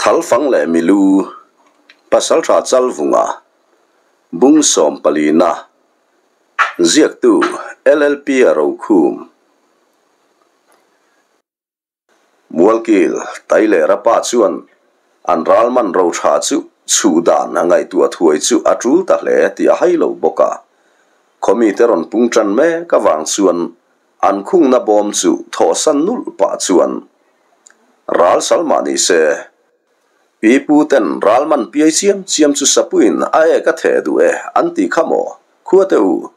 Thalfang leh Milu, Pasaltha Chalvunga, Bung Sawmpalina, Ziaktu LLP a rokhum. Mualkil, Tai leh Rapa chuan an ralman rotha chu chhuh dan a ngaihtuah thuai chu a tul ta hle tih a hai lo bawk a. Khawmite rawn pung tan mek avang chuan an khungna bawm chu thawhsan nulh pah chuan ral sal mah ni se, Pi pu ten ral man piai chiam chiam chu sapuiin a ek a theh duh e an ti kha maw? Khua te u,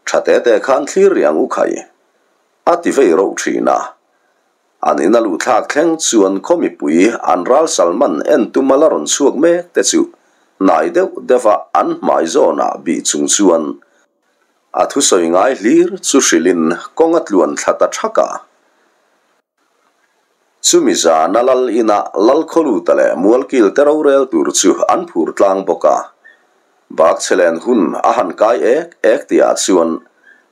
tha te te khan thlir rih ang u khai. A ti vei roh thin a. An ina luh thlak thleng chuan khaw mipui an ral sal man en tuma la rawn chhuak mek te chu hnai deuh deuh a an hmai zawnah bih chung chuan A thusawi ngai hlir chu hrilhin kawng a tluan thla ta thak a. Chumi zana lal inah lal khawluta leh mualkil te rorel tur chu an phur tlang bawk a. Bakchhelen hun a han kai ek ek tihah chuan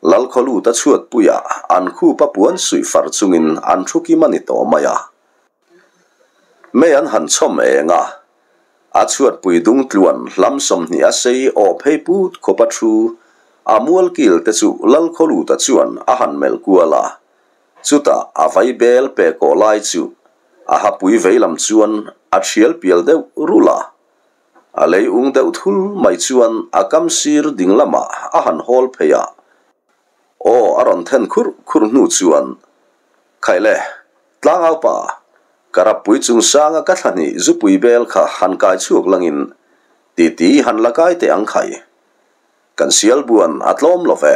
lal khawluta chhuatpuiah an khupa puan suih far chungin an thu kim a ni tawh mai a. Mei an han chhawm eng a, a chhuatpui dung tluan hlam 20 a sei aw phei put khawp a thu a mual kil te chu Lalkhawluta chuan a han melh kual a, chutah a vai bel pe kawh lai chu a hapui vei lam chuan a thial pial deuh rulh a, a lei ung deuh thul mai chuan a kam sir ding lamah a han hawl phei a, aw a rawn then khurh khurh hnu chuan Khaile, Tlangaupa, ka rappui chungsanga ka thlahnih zupui bel kha han kai chhuak langin titi han la kai teh ang khai. Kan sial buan a tlawm lo ve,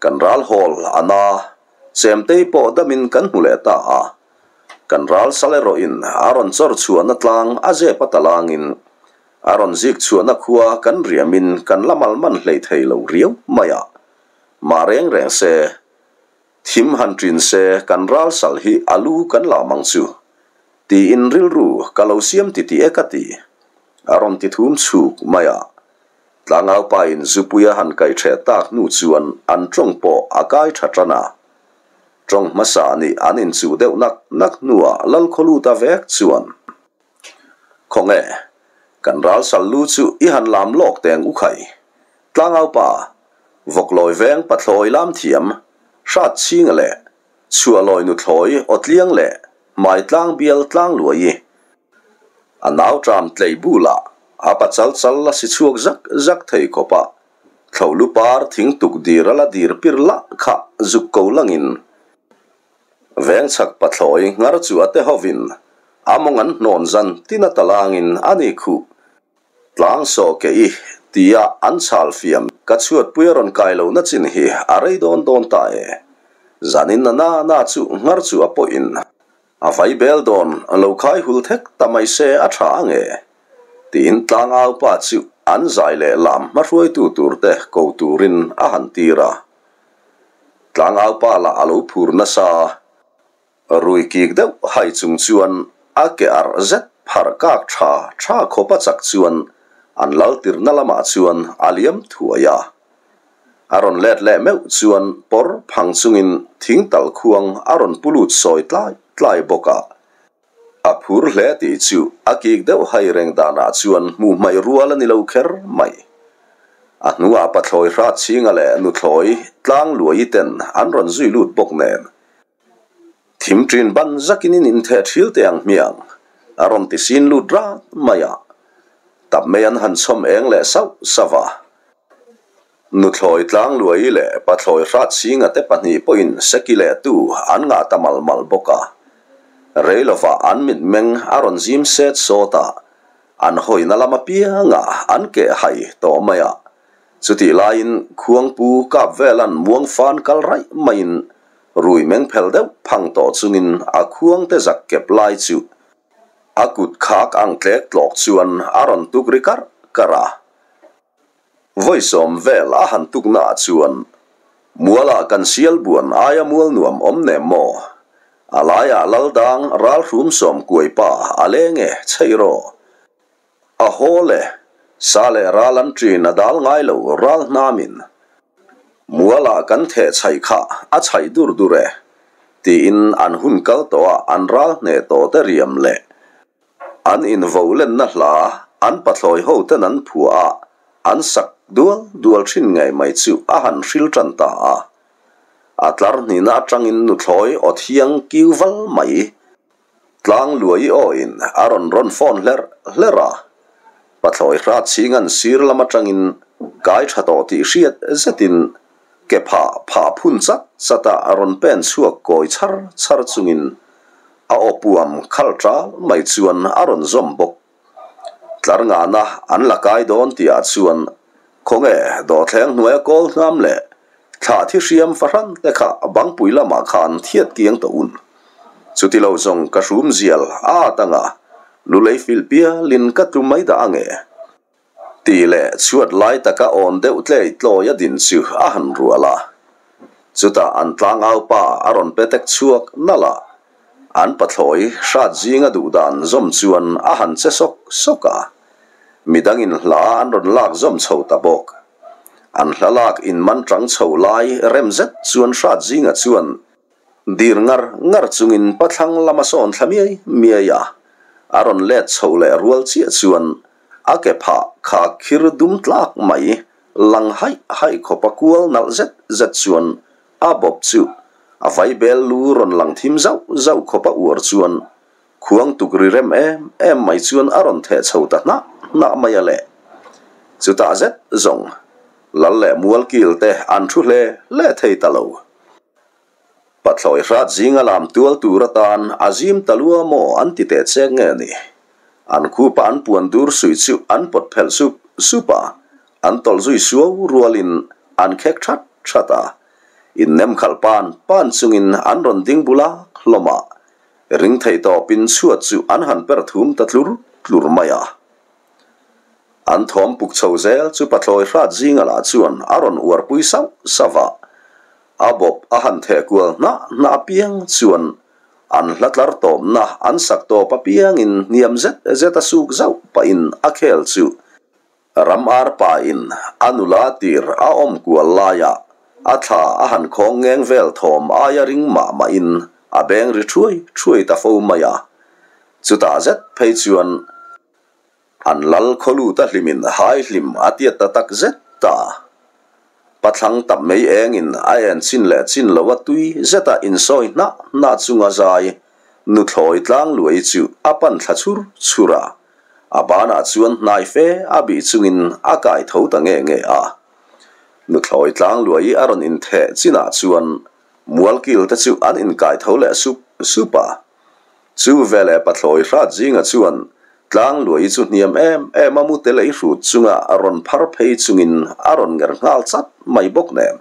kan ral hawl a na, chemtei pawh damin kan hmu leh ta a. Kan ral sal erawhin a rawn chawr chhuahna tlang a zep a talangin a rawn zik chhuahna khua kan riamin kan la malman hlei thei lo riau mai a. Mah reng reng se, Thim han ṭin se kan ral sal hi a lu kan lam ang chu tiin rilru ka lo siam ti tih e ka ti. A rawn ti thum chhuk mai a. Tlangau pa in zupui a han kaih ṭheh tak hnu chuan an ṭawng pawh a kai ṭha ṭan a. Ṭawng hmasa nih an inchuh deuh nak nak hnuah Lalkhawluta vek chuan, Khawnge, kan ral sal lu chu i han lam lawk teng u khai. Tlangau pa, Vawklawi veng pathlawi lam thiam, hrat chhinga leh chhuahlawi nuthlawi awtliang leh hmai tlang bial tlang luai i a nau ṭam tlei bulah a pachal chal la si chhuak zak zak thei khawp a, thlo par thing tuk dir a la dir pir lah kha zuk ko langin veng chhak pathlawi ngar chu a te hovin a mawng an hnawn zan tin a talangin a ni khuh. Tlang sawh ke i tia an chhal fiam ka chhuatpui a rawn kai lo na chin hi a rei dawn dawn ta e. Zanin na na na chu nghar chu a pawhin a vai bel dawn lo khai hul thek ta mai se a tha ang e tiin tlang au pa chu an zai leh lam hmahruaitu tur te ko turin a han tir a. Tlang au pa lah a lo phur nasa. Rui kik deuh hai chung chuan a ke arh zet pharh kak tha tha khawp a chak chuan an lal tirhna lamah chuan a liam thuai a. A rawn let leh meuh chuan pawr phang chungin thing tal khuang a rawn pu lut sawi tlai tlai bawk a. A phur hle tih chu a kik deuh hai reng danah chuan hmuh hmaih rual a ni lo kher mai. A hnuah pathlawi hrat chhinga leh nuthlawi tlang luai ten an rawn zui lut bawk nen. Thim ṭin ban zakin in intheh ṭhil teh ang hmiang, a rawn ti sin lut rat mai a. Tap mai an han chhawm eng leh sauh sauh a. Nuthlawi Tlangluai leh Pathlawi Hratsinga te pahnih pawhin seki leh tu an ngah ta mal mal bawk a. Rei lovah an mitmeng a rawn zim set sawt a, an hawina lam apiangah an keh hai tawh mai a. Chutih laiin Khuangpu kap velan muang fan kal raih maiin Rui meng phel deuh phang tawh chungin a khuang te zak kep lai chu a kut khak ang tlek tlawk chuan a rawn tuk ri karh karh a. Vawi sawm vel a han tuk naah chuan mualah kan sial buan aia mual nuam awm nem maw? A laiah lal dang ral hrum sawm kuai pa a leng e, chheih rawh. A haw le, sa leh ral an ṭin a dal ngai lo ral hnamin mualah kan theh chhaih kha a chhaih dur dur e, tiin an hun kal tawh a an ral hneh tawh te riam leh. An invo lenna hla an pathlawi hoten an phuah a, an sak dual dual thin ngei mai chu a han hril tan ta a. A tlar hnihna atangin nuthlawi aw thiang kiu val mai tlang luai awin a rawn rawn phone hlerh hlerh a. Pathlawi hrat chhing an sir lam atangin kai tha tawh tih hriat zetin ke phah phah phun chat chat a rawn pen chhuak kawi chhar chhar chungin a aw puam khal tal mai chuan a rawn zawm bawk. Tlar ngahna an la kai dawn tihah chuan khawnge dawhthleng hnuaia kawl hnam leh thlah thi hriam fahran te kha bangpui lamah khan thiat kiang tawh un. Chuti lo zawng ka hrum zial a at anga lulei filh pialin ka tlu mai dah ange. Tih leh chhuat lai taka awn deuh tlei tlawi a din chu a han rual a. Chutah an tlangau pa a rawn pe tek chhuak nalh a, an pathlawi hrat zinga duh dan zawm chuan a han che sawk sawk a. Midangin hla an rawn lak zawm chho ta bawk. An hla lak inman tang chho lai rem zet chuan hrat zinga chuan Dir ngar ngar chungin pathlang lama sawn thla miai miai a, a rawn let chho leh rual chiah chuan a ke phah kha khir dum tlak mai lang haih haih khawp a kual nalh zet zet chuan a bawp chu a vaibel lu rawn lang thim zauh zauh khawp a uar chuan khuang tuk ri rem em em mai chuan a rawn theh chho ta hnah hnah mai a le. Chutah zet zawng Lal leh Mualkil te an thu hle hle thei ta lo. Pathlawi hrat zinga lam tual tur atan a zim ta lua maw an ti teh chek nge ni? An khupa an puan dur suih chu an pawt phelh sup sup a, an tawlh zui suau rualin an khek that that a. Innem khalh pan pan chungin an rawn ding bula hlawm a, ring thei tawpin chhuat chu an han per thum ta tlur tlur mai a. An thawm puk chho zel chu pathlawi hrat zinga lah chuan a rawn uarpui sauh sauh a. A bawp a han theh kual hnah hnah apiang chuan an hla tlar tawpna an sak tawp apiangin hniam zet zet a suk zauh pahin a khel chu ram ar pahin a nula tir a awm kual laiah a thla a han khawng ngeng vel thawm aia ring mah mahin a beng ri thuai thuai ta fo mai a. Chutah zet phei chuan An lal khaw lut a hlimin hai hlim a tiat ta tak zet ta. Pathlang tam mai engin a en chin leh chin lo a tui zeta insawi hnah hnah chunga zai nuthlawi tlang luai chu a pan thla chhur chhur a, a banah chuan hnai fe a bih chungin a kai tho ta nge nge a. Nuthlawi tlang luai a rawn intheh chinah chuan mualkil te chu an inkai tho leh sup sup a. Chu veleh pathlawi hrat zinga chuan tlang luai chu hniam em em a mute lei hrut chunga rawn phar phei chungin a rawn nger nghal chat mai bawk nen.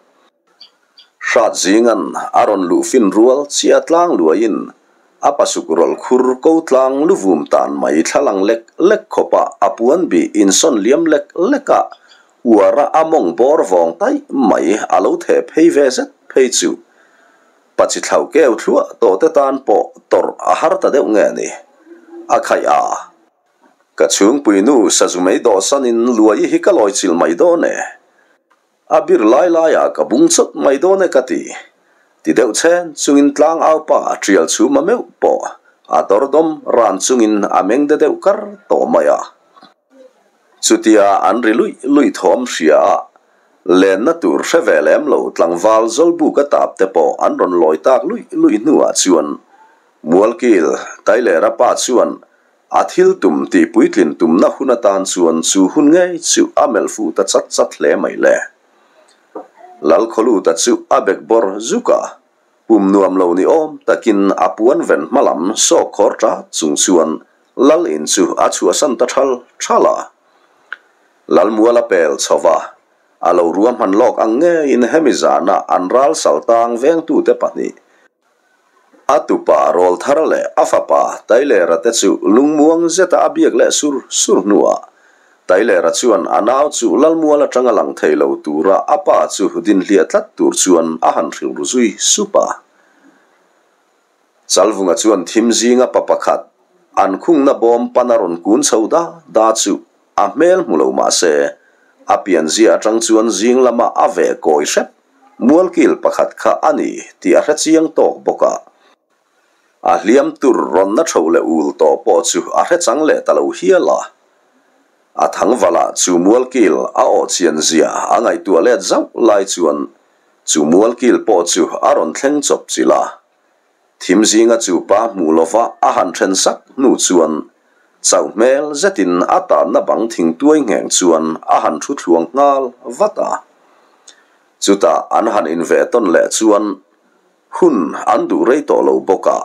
Hrat zingan a rawn luh fin rual chiah tlang luaiin a pasuk rawlh khur ko tlang luvum tan mai thlalang lek lek khawpa a puan bih insawn liam lek lek a uara a mawng bawr vawng taih mai a lo theh phei ve zet phei chu Pachi thlau keu thluah tawh te tan pawh tawrh a har ta deuh nge ni? A khaih a. Ka chhungpui nu sazu mei dawhsanin luai hi ka lawi chilh mai dawn e. A bir lai laiah ka bung chawt mai dawn e ka ti. Ti deuh chhen chungin tlang au pa tial chhum a meuh pawh a dawrdawm ran chungin a meng de deuh kar tawh mai a. Chutia an ri luih luih thawm hria a, lenna tur hre ve lem lo tlangval Zawlbuk a tap te pawh an rawn lawi tak luih luih hnuah chuan Mualkil Tailera pa chuan a thil tum tih puitlin tumna hun atan chuan chu hun ngei chu a melh fuh ta chat chat hle mai le. Lalkhawluta chu a bekbawr zuk a, Pum nuam lo ni awm takin a puan ven hma lam sawk khawr ṭat chung chuan Lal in chu a chhuahsan ta ṭhal ṭhal a. Lal mual a pel chho va, a lo ruahman lawk ang ngeiin hemi zana an ral sal tang vengtute pahnih, a tupa Rawlthar leh a fapa Tailera te chu lungmuang zeta a biak leh sur sur hnuah Tailera chuan a nau chu Lalmual atanga lang thei lo tura a pa chu dinhliah tlat tur chuan a han hrilh ru zui sup a. Chalvunga chuan thim zinga pa pakhat an khungna bawm pan a rawn kun chho da da chu a hmel hmu lo mah se, a pianzia atang chuan zing lama a veh kawi hrep mualkil pakhat kha a ni tih a hre chiang tawk bawk a. A hliam tur rawn na tho leh ul tawh pawh chu a hre chang leh ta lo hial a. A thangvala chu mualkil a awh chian zia a ngaihtuah let zauh lai chuan chu mualkil pawh chu a rawn thleng chawp chilh a. Thim zinga chu pa hmuh lova a han then sak hnu chuan chauh hmel zetin a tanna bang thing tuai ngheng chuan a han thu thluang nghal vat a. Chutah an han inveh tawn leh chuan hun an duh rei tawh lo bawk a,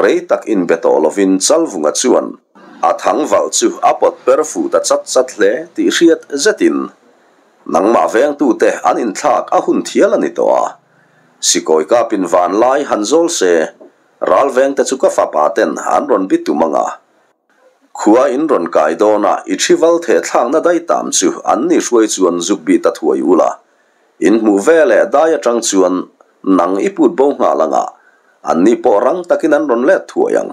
rei tak inbe tawh lovin Chalvunga chuan a thangvalh chu a pawt per fuh ta chat chat hle tih hriat zetin nangmah vengtute an inthlak a hun thial a ni tawh a. Sikawi kapin vanlai han zawl se, ralvengte chu ka fapa ten an rawn bi tum ang a. Khua in rawn kai dawn a, i thival theh thlakna dai tam chu an ni hruai chuan zuk bi ta thuai ula. In hmuh ve leh dai atang chuan nang i put bo nghal ang a, an ni pawh rang takin an rawn let thuai ang.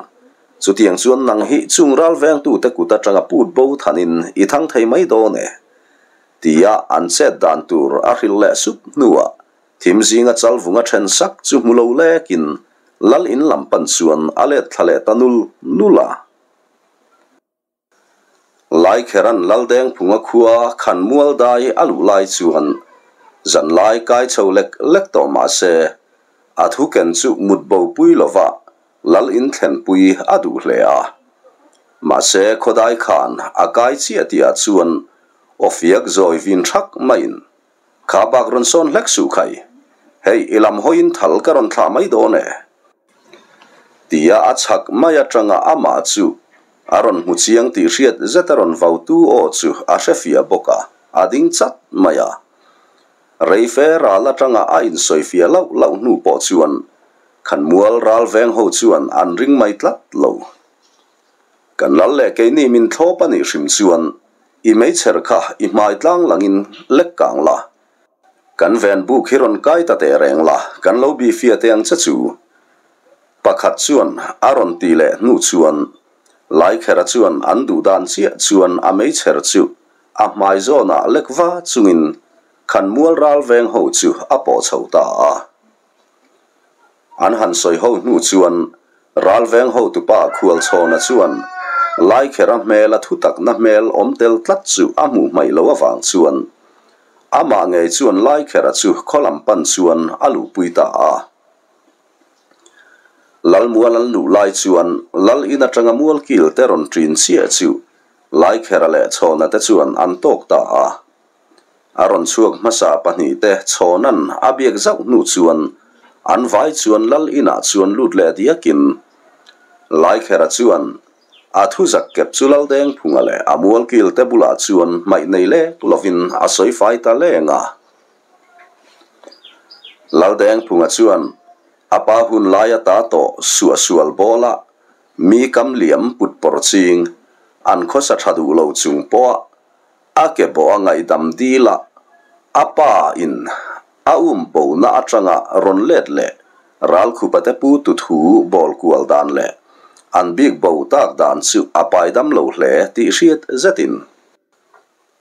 Chutiang chuan nang hi chung ralvengtute kut atanga put bo thanin i thang thei mai dawn e. Tia an chet dan tur a hrilh leh sup hnuah Thim zinga Chalvunga then sak chu hmu lo lekin Lal in lam pan chuan a let thla leh ta nul nul a. Laikheran Laldengphunga khua khan mual dai a luh lai chuan zanlai kai chho lek lek tawh mah se a thu ken chu mut bo pui lova Lal in thlenpui a duh hle a. Mahse khawdai khan a kai chiah tihah chuan awfiak zawi vin thak maiin Kha bak rawn sawn hlek suh khai. Hei, i lam hawiin thal ka rawn thlah mai dawn e. Tia a chhak mai atanga amah chu a rawn hmu chiang tih hriat zet a rawn vautu aw chu a hre fiah bawk a, a ding chat mai a. Reife ral atanga a insawifiah lauh lauh hnu pawh chuan Khanmual ral veng ho chuan an ring mai tlat lo. Kan lal leh keini min thlawp a nih hrim chuan I meichher kha i hmai tlang langin lek kang la. Kan ven buk hi rawn kai ta teh reng la, kan lo bi fia teh ang che chu. Pakhat chuan a rawn ti leh hnu chuan Laikhera chuan an duh dan chiah chuan a meichher chu a hmai zawnah lek va chungin Khanmual ral veng ho chu a pawh chho ta a. An han sawi ho hnu chuan Ralveng hotupa Khualchhawna chuan Laikhera hmela thutakna hmel awm tel tlat chu a hmuh hmaih loh avang chuan amah ngei chuan Laikhera chu khaw lam pan chuan a luhpui ta a. Lalmual an luh lai chuan Lal in atanga mualkil te rawn ṭin chiah chu Laikhera leh Chhawna te chuan an tawk ta a. A rawn chhuak hmasa pahnihte Chhawna'n a biak zauh hnu chuan an vai chuan Lal inah chuan lut leh diakin Laikhera chuan a thu zak kep chu Laldengphunga leh a mualkilte bulah chuan hmaih nei lek lovin a sawi fai ta leng a. Laldengphunga chuan a pa hun lai ata tawh suahsual bawlah mi kam liam put pawr ching an khawsa tha duh lo chung pawha A ke bawh a ngaihdam dil a, a pa in a um bo na atanga rawn let leh Ralkhupa te pu tu thu bawl kual dan leh an bik bo tak dan chu a paidam lo hle tih hriat zetin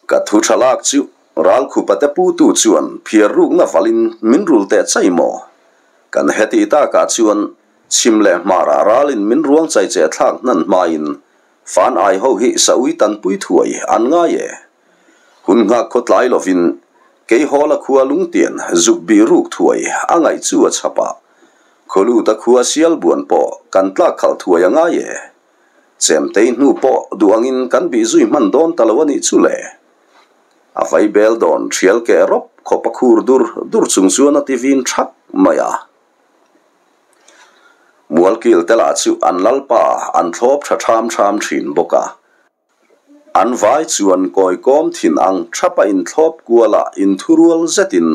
ka thu tha lak chu Ralkhupa te pu tu chuan phiar rukna valin min rul teh chai maw? Kan heti takah chuan chhim leh hmarah ralin min ruang chai che thlak hnan hmain Fan ai ho hi Saui tanpui thuai an ngai e. Hun nghak khaw tlai lovin Keihawla khua lungtian zuk bih ruk thuai a ngaih chu a chhap a. Khawluta khua sial buan pawh kan tlak khalh thuai a ngai e. Chemtei hnu pawh duh angin kan bih zui hman dawn ta lo a nih chu le. A vai bel dawn thial keh rawp khawp a khur dur dur chung chuan a ti vin thak mai a. Mualkil te lah chu an lalpa an thlawp tha tham tham thin bawk a. An vai chuan kawikawm thin ang thapa inthlawp kuala inthurual zetin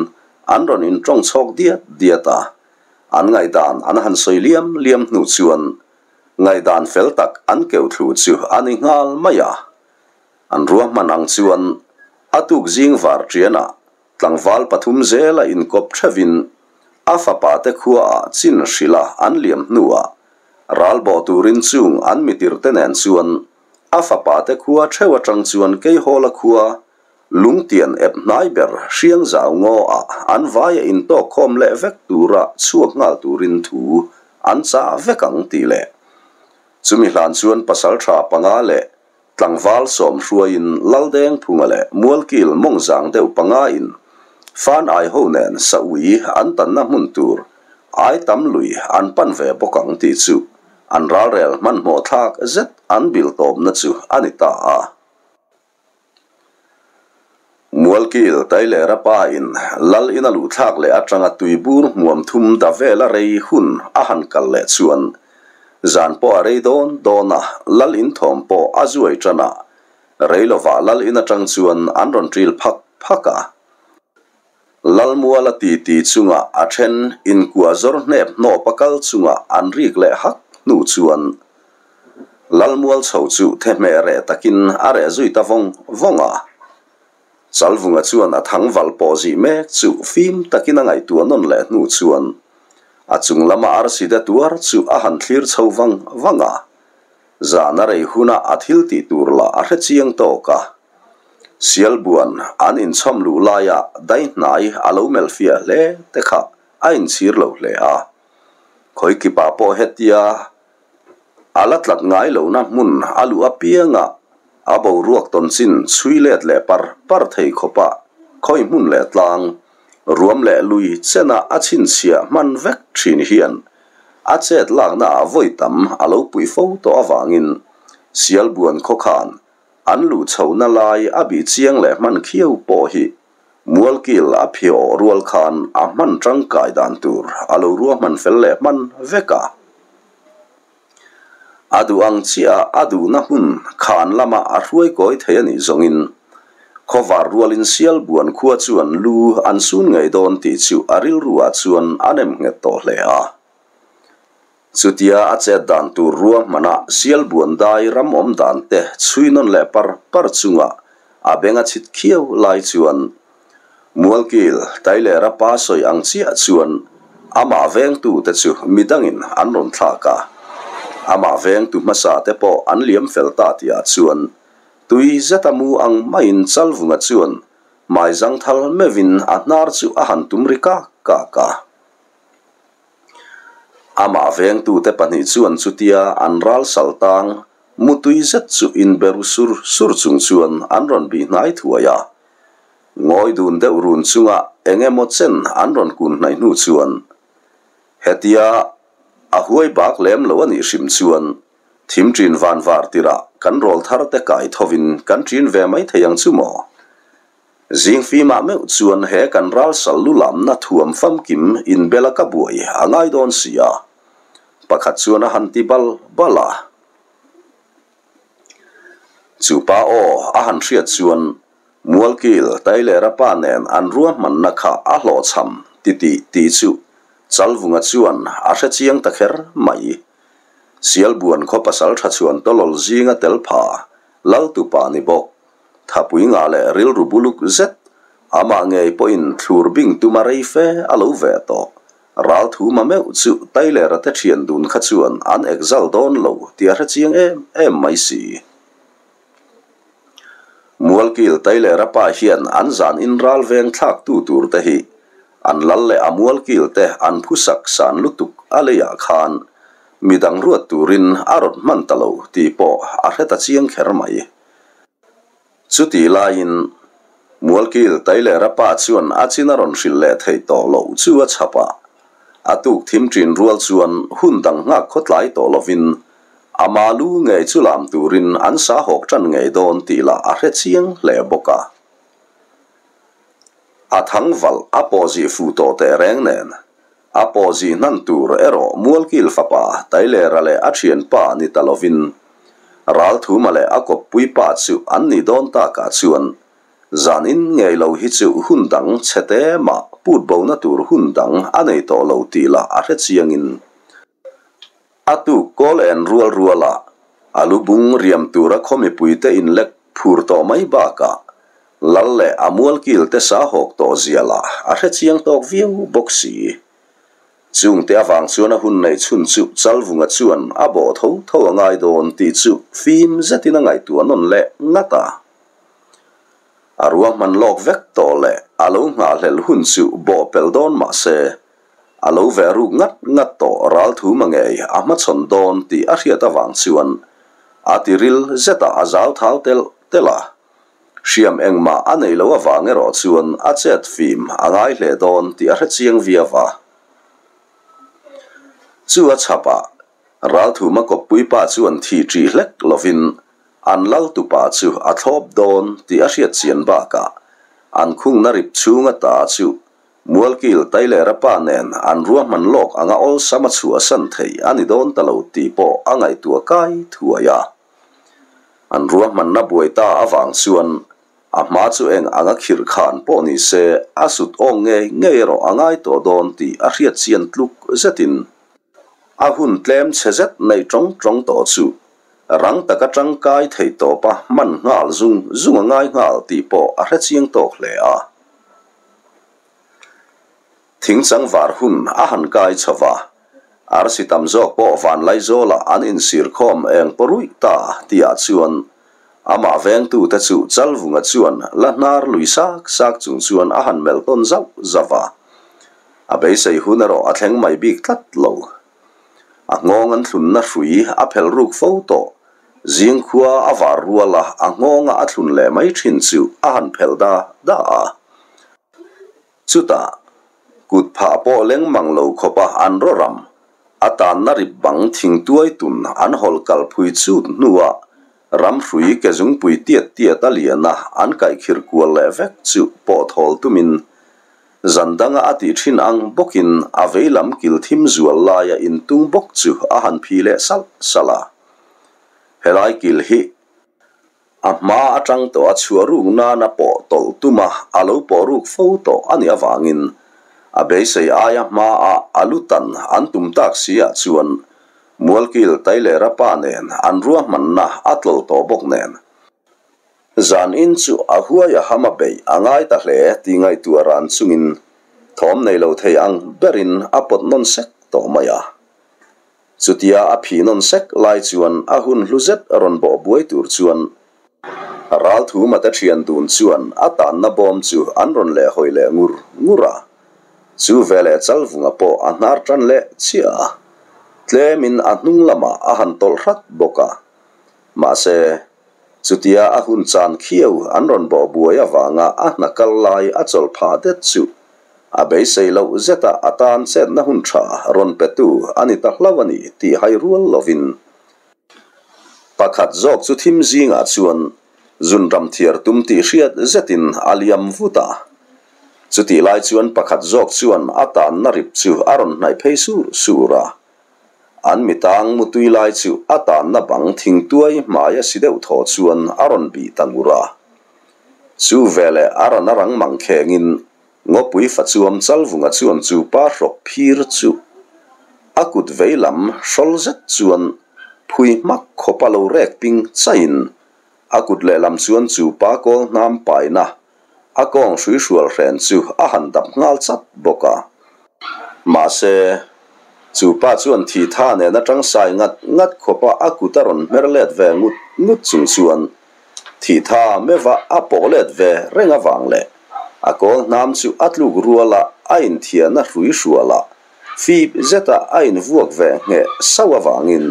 an rawn intawng chhawk diat diat a. An ngaihdan an han sawi liam liam hnu chuan ngaihdan fel tak an keuh thlu chu a ni nghal mai a. An ruahman ang chuan a tuk zing var tianah Tlangval pathum zela inkawp theuhin a fapate khuaah chin hrilha an liam hnuah ral bawh turin chung an mitirte nen chuan a fapate khua theuh atang chuan Keihawla khua lungtian ep hnai ber hriang zau ngaw ah an vaia intawk khawm leh vek tura chhuak nghal turin thu an chah vek ang tih leh chumi hlan chuan pasaltha panga leh tlangval sawm hruaiin Laldengphunga leh Mualkil mawngzang deuh panga in Fan ai ho nen sa ui an tanna hmun tur ai tam lui an pan ve bawk ang tih chu an ralrel hmanhmawh thlak zet an bil tawpna chu a ni ta a. Mualkil Tailera pa in Lal in a luh thlak leh atanga tuibur hmuam thum da vela rei hun a han kal leh chuan zan pawh a rei dawn dawn a, Lal in thawm pawh a zuai tan a, rei lovah Lal in atang chuan an rawn ṭil phak phak a. Lal muala titi chunga a then inkuah zawr hnep hnawp a kal chunga an rik leh hak hnu chuan Lalmual chho chu thehmeh reh takin a reh zui ta vawng vawng a. Chalvunga chuan a thangval pawh zih mek chu fim takin a ngaihtuah nawn leh hnu chuan a chung lama arsi de tuar chu a han thlir chho vang vang a. Zan a rei huna a thil tih tur lah a hre chiang tawk a. Sialbuan an inchhawm luh laia daihnai a lo melh fiah hle te kha a inchhir lo hle a. Khawikipah pawh hetia A la tlat ngai lohna hmun a luh apiangah a boruak tawn chin chhui let leh par par thei khawpah khawi hmun leh tlang, ruam leh lui chenah a chhinchhiah hman vek thin hian a chet laknaah vawi tam a lo puih fo tawh avangin Sialbuan khawkhan an luh chhohna lai a bih chiang leh hman khiau pawh hi Mualkil a phiawh rual khan a hman tangkai dan tur a lo ruahman fel leh hman vek a. A duh ang chiah a duhna hmun khan lama a hruai kawi thei a nih zawngin khawvar rualin Sialbuan khua chuan lu an sun ngei dawn tih chu a rilru ah chuan a nem nghet tawh hle a. Chutia a chet dan tur ruahmana Sialbuan dai ram awm dan te chhui nawn leh par par chunga a beng a chhit khiau lai chuan Mualkil, Tailera pa sawi ang chiah chuan amah vengtu te chu midangin an rawn thlak a. Amah vengtu hmasa te pawh an liam fel ta tihah chuan tui zeta mu ang maiin Chalvunga chuan hmai zangthal meuhin a hnar chu a han tum ri kak kak a. Amah vengtute pahnih chuan chutia an ral sal tang mutui zet chu inberu sur sur chung chuan an rawn bih hnai thuai a. Ngawi dun deuh run chunga eng emaw chen an rawn kun hnaih hnu chuan hetia a huai bak lem lo a nih hrim chuan thim ṭin van var tirah kan rawl thar te kai thovin kan ṭin ve mai thei ang chu maw? Zing fimah meuh chuan he kan ral sal lu lamna thuam famkim inbela ka buai a ngai dawn si a, pakhat chuan a han ti bal bal a. Chu pa aw a han hriat chuan Mualkil Tailera pa nen an ruahmanna kha a hlawhchham ti tih tih chu Chalvunga chuan a hre chiang ta kher mai. Sialbuan khaw pasal tha chhuan tawlawl zinga tel pha Laltupa ni bawk. Thapui ngah leh rilru buluk zet, amah ngei pawhin thlur bing tuma rei fe a lo ve tawh. Ral thuma meuh chu Tailera te thian dun kha chuan an ekzal dawn lo tih a hre chiang em em mai si. Mualkil Tailera pa hian an zan in ral veng thlak tu tur te hi an lal leh a mualkil te an phusak san lutuk a leiah khan midang ruat turin a rawn hman ta lo tih pawh a hre ta chiang kher mai. Chutih laiin Mualkil Tailera pa chuan a chin a rawn hrilh leh theih tawh loh chu a chhap a. A tuk thim ṭin rual chuan hun dang nghak khawtlai tawh lovin ama lu ngei chu lam turin an sa hawk ṭan ngei dawn tih lah a hre chiang hle bawk a. A thangvalh a pawhzih fuh tawh teh reng nen A pawhzih hnan tur erawh Mualkil fapa Tailera leh a thianpa ni ta lovin Ralthuma leh a kawppui pa chu an nih dawn takah chuan zan in ngei lo hi chu hun dang chhete mah put bona tur hun dang a nei tawh lo tih lah a hre chiangin a tuk kawl en rual rualah a lu bung riam tura khaw mipuite inlek phur tawh mai bakah Lal leh a mualkil te sa hawk tawh zia lah a hre chiang tawk viau bawk si. Chungte avang chuan a hun neih chhun chu Chalvunga chuan a bawh tho tho a ngai dawn tih chu fim zetin a ngaihtuah nawn leh ngat a. A ruahman lawk vek tawh leh a lo nghahhlelh hun chu bawh pelh dawn mah se. A lo ve ruk ngat ngat tawh ralthuma ngei a hmachhawn dawn tih a hriat avang chuan a tiril zetah a zauthau telh telh a. Hriam engmah a neih loh avang erawh chuan a chet fim a ngai hle dawn tih a hrechiang viau a. Chu a chhapah Ralthuma kawppui pa chuan thi ṭih hlek lovin an lal tupa chu a thlawp dawn tih a hriat chian bakah an khungna rip chhunga ta chu Mualkil Tailera pa nen an ruahman lawk anga awlsam a chhuahsan thei a ni dawn ta lo tih pawh a ngaihtuah kai thuai a. An ruahmanna buai ta avang chuan a hma chu eng anga khirh khan pawh ni se a sut awng ngei ngei erawh a ngai tawh dawn tih a hriat chian tluk zetin a hun tlem chhe zet neih tawng tawng tawh chu rang taka tangkai thei tawpa hman nghal zung zung a ngai nghal tih pawh a hrechiang tawk hle a. Thingchang var hun a han kai chho va, arsi tam zawk pawh Vanlaizawlah an insir khawm eng paw ruih ta tihah chuan amah vengtute chu Chalvunga chuan la hnar lui sak sak chung chuan a han melh tawn zauh zauh va. A beisei hun erawh a thleng mai bik tlat lo. A nghawng an thlunna hrui a phelh ruk fo tawh. Zingkhua a var rual a, a nghawnga a thlun leh mai thin chu a han phelh da da a. Chutah, kut phah pawh leng mang lo khawpa an rawram, a tanna rip bang thingtuai tun an hawlh kal phui chut hnuah ram hrui ke zungpui tiat tiat a lian a an kaihkhirh kual leh vek chu pawh thawl tumin Zan danga a tih thin ang bawkin a veilam kil thim zual laia intung bawk chu a han phi leh salh salh a. Helai kil hi a hma atang tawh a chhuah ruk nana pawh tawlh tuma a lo pawh ruk fo tawh a nih avangin a beisei aia hmaah a lu tan an tum tak si ah chuan Mualkil Tailera pa nen an ruahmanna a tlawlh tawh bawk nen. Zan in chu a huai a ham a beih a ngai ta hle tih ngaihtuah ran chungin thawm nei lo thei ang berin a pawt nawn sek tawh mai a. Chutia a phih nawn sek lai chuan a hun hlu zet rawn bawh buai tur chuan Ralthumate thian dun chuan a tanna bawm chu an rawn leh hawi leh ngur ngur a. Chu veleh Chalvunga pawh a hnar tan leh chiah a, tlemin a hnung lamah a han tawlh hrat bawk a. Mahse, Chutia a hun chan khiau an rawn bawh buai avanga a hna kal lai a chawlh phah det chu a beisei loh zeta a tan chetna hun tha rawn petu a ni ta hlauh a ni tih hai rual lovin pakhat zawk chu thim zingah chuan zunram thiar tum tih hriat zetin a liam vut a. Chutih lai chuan pakhat zawk chuan a tanna rip chu a rawn hnaih phei sur sur a. An mitang mutui lai chu a tanna bang thingtuai hmai a si deuh thaw chuan a rawn bih ta ngur a. Chu veleh a ran a rang mang khengin ngawpui fachuam Chalvunga chuan chu pa hrawk phir chu a kut vei lam hrawl zet chuan phui hmak khawp a lo rek ping chaiin a kut lehlam chuan chu pa kawl hnam paina A kawng hrui hrual hren chu a han dap nghal chat bawk a. Mahse, chu pa chuan thi tha nen atang sai ngat ngat khawpa a kut a rawn hmer let ve ngut ngut chung chuan thi tha meuha a pawh let ve reng avang leh a kawl hnam chu a tluk ruala a inthiahna hrui hrualah fip zeta a invuak ve ngheh sauh avangin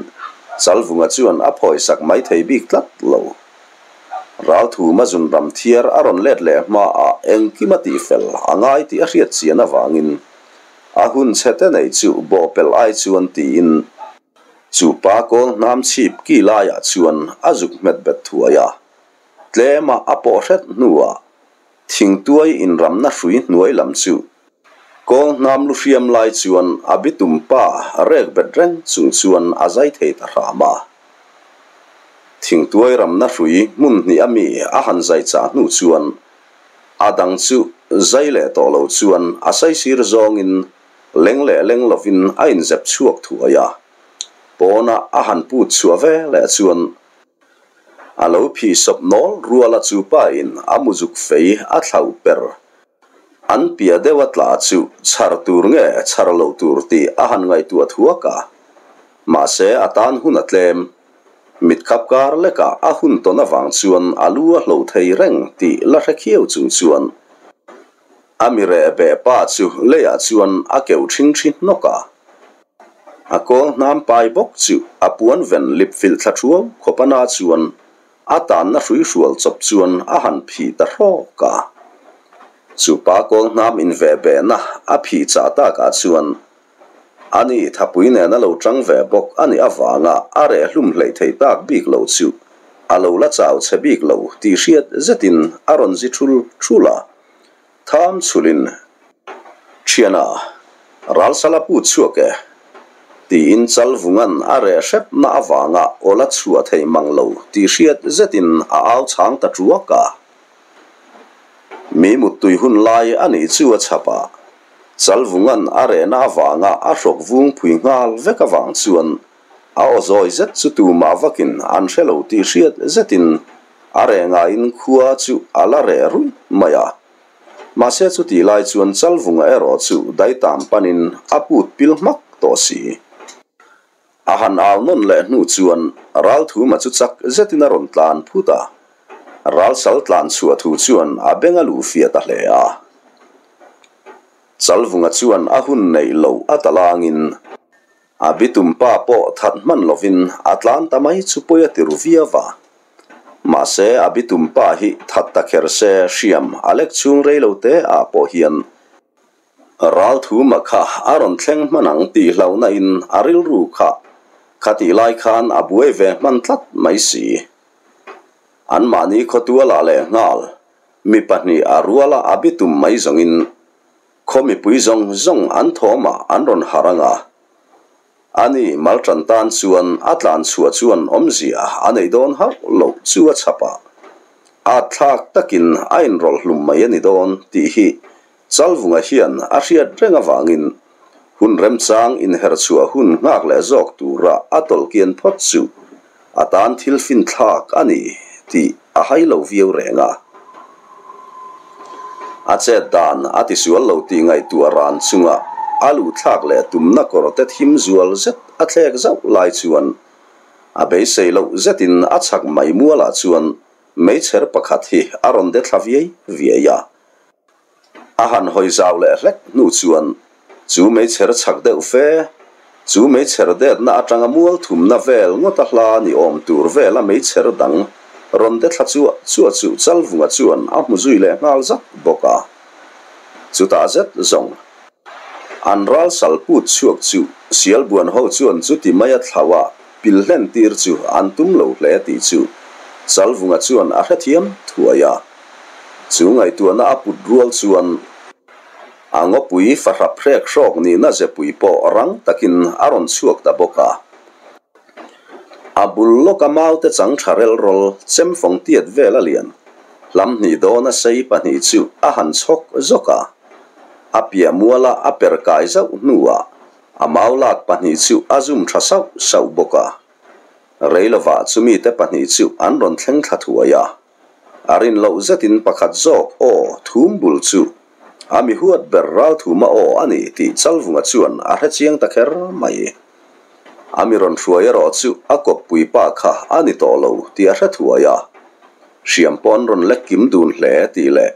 Chalvunga chuan a phawisak mai thei bik tlat lo. Ralthuma zunram thiar a rawn let leh hmaah engkim a tihfel a ngai tih a hriat chian avangin a hun chhe te nei chu bawhpelh ai chuan tiin chu pa kawl hnam chhip ki laiah chuan a zuk hmet bet thuai a. Tlema a pawh hret hnuah thingtuai inramna hrui hnuai lam chu Kawl hnam lu hriam lai chuan a bitum pa rek bet reng chung chuan a zai thei ta hram a. Thingtuai ramna hrui hmun hnih a mi a han zai chah hnu chuan a dang chu zai leh tawh lo chuan a saisir zawngin leng leh leng lovin a inzep chhuak thuai a. Pawna a han put chhuah ve leh chuan a lo phihsawp nawl rual a chu pa in a muzuk fei a thlauh per An piah deuh a tla chu chhar tur nge chhar lo tur tih a han ngaihtuah thuak a. Mahse a tan hun a tlem. Mit khap kar lekah a hun tawn avang chuan a lu a hlo thei reng tih la hre khiau chung chuan. A mi reh beh pa chu leiah chuan a keuh ṭhing ṭhi hnawk a. A kawl hnam pai bawk chu a puan ven lip filh thla ṭhuau khawp a na chuan a tanna hrui hrual chawp chuan a han phih ta hrawk a. Chu pa kawl hnam inveh behna a phih chah takah chuan ani thapui nen a lo ṭang ve bawk a nih avanga a reh hlum hleih theih tak bik lo chu a lo la chau chhe bik lo tih hriat zetin a rawn zi ṭhul ṭhul a. Tham chhulin, Thiana, ral sala put chhuak e, tiin Chalvungan a reh hrepna avanga aw la chhuah thei mang lo tih hriat zetin a au chhang ta ṭuak a. Mi muttui hun lai a nih chu a chhap a, Chalvungan a rehna avanga a hrawk vung phui nghal vek avang chuan a aw zawi zet chu tumah vakin an hre lo tih hriat zetin A reh ngaiin khua chu a la reh ruih mai a. Mahse chutih lai chuan Chalvunga erawh chu daitam panin a put pil hmak tawh si. A han au nawn leh hnu chuan Ralthuma chu chak zetin a rawn tlan phut a. Ralsal tlan chhuah thu chuan a beng a luh fiah ta hle a. Chalvunga chuan a hun neih loh a talangin A bitum pa pawh that hman lovin a tlan ta mai chu pawi a ti ru viau va. Mahse, a bitum pa hi that ta kher se hriam a lek chhung rei lo te ah pawh hian ralthuma kha a rawn thleng hman ang tih hlauhna in a rilru kha khatih lai khan a buai ve hman tlat mai si. Anmahni khawtualah leh nghal mi pahnih a ruala a bitum mai zawngin Khaw mipui zawng zawng an thawmah an rawn harh ang a, ani Malṭan tan chuan a tlan chhuah chuan awmzia a nei dawn hauh loh chu a chhap a, at thlak takin a inrawlh hlum mai a ni dawn tih hi Chalvunga hian a hriat reng avangin hun remchang inher chhuah hun nghak leh zawk tura a tawlh kian phawt chu a tan thil finthlak a ni tih a hai lo viau reng a. A chet dan a tisual lo tih ngaihtuah ran chunga a luhthlak leh tumna kawr te thim zual zet a thlek zauh lai chuan a beisei loh zetin a chhak mai mualah chuan meichher pakhat hi a rawn de thla viai viai a. A han hawi zau leh hlek hnu chuan chu meichher chhak deuh fe, chu meichher detna atanga mual thumna vel ngawta hla ni awm tur vela meichher dang rawn de thla chuah chuah chu Chalvunga chuan a hmu zui leh nghal zat bawk a. Chutah zet zawng an ral sal put chhuak chu Sialbuan ho chuan chuti maia thlauha pil hlen tir chu an tum lo hle tih chu Chalvunga chuan a hrethiam thuai a. Chu ngaihtuahna a put rual chuan a ngawpui fahrap hrek hrawk nihna zepui pawh rang takin a rawn chhuak ta bawk a. A bul lawka maute chang tha rel rawl chem fawng tiat vel a lian hlam hnih dawna sei pahnih chu a han chhawk zawk a. A piah muala a per kai zauh hnuah a mau lak pahnih chu a zum tha sauh sauh bawk a. Reilovah chumite pahnih chu an rawn thleng thla thuai a. A rin loh zetin pakhat zawk aw thum bul chu a mi huat ber ralthuma aw a ni tih Chalvunga chuan a hre chiang ta kher mai. A mi rawn hruai erawh chu a kawppui pa kha a ni tawh lo tih a hre thuai a. Hriam pawn rawn lek kim dun hle tih leh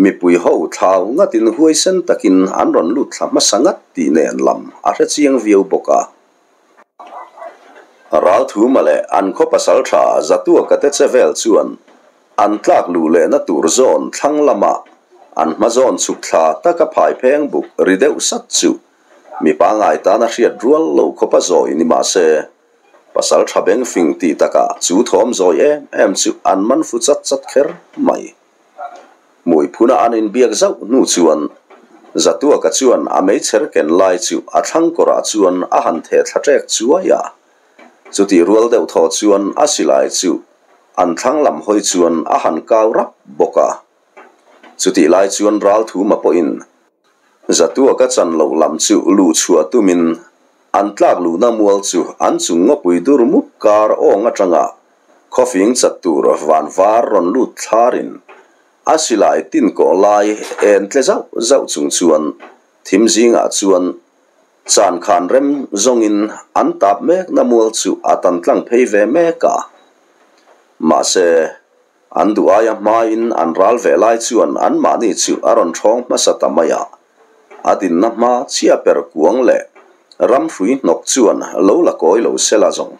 mipui ho thlau ngatin huaisen takin an rawn lut thla hmasa ngat tih nen lam a hre chiang viau bawk a. Ralthuma leh an khaw pasal tha Zatuaka te che vel chuan an tlak luh lehna tur zawn thlang lama an hma zawn chhuk thla taka phai pheng buk ri deuh sat chu mi pangngai tana hriat rual lo khawpa zawi ni mah se, pasal tha beng fing tih takah chu thawm zawi em em chu an man fu chat chat kher mai. Hmui phuna an inbiak zauh hnu chuan Zatuaka chuan a meichher ken lai chu a thlang kawrah chuan a han theh thla ṭek chuai a. Chutih rual deuh thaw chuan a silai chu an thlang lam hawi chuan a han kau rap bawk a. Chutih lai chuan Ralthuma pawhin Zatuaka chan loh lam chu luh chhuah tumin an tlak luhna mual chu an chung ngawpui dur mup kar awng aṭanga Khawfing chat tur van var rawn lut thlarin a silai tin kawh lai en tle zauh zauh chung chuan thim zingah chuan chan khan rem zawngin an tap mekna mual chu a tan tlang phei ve mek a. Mahse. An duh aia hmain an ral ve lai chuan anmahni chu a rawn ṭhawng hmasa ta mai a. A dinna hma chiah per kuang leh ramhrui hnawk chuan lo la kawi lo sela zawng.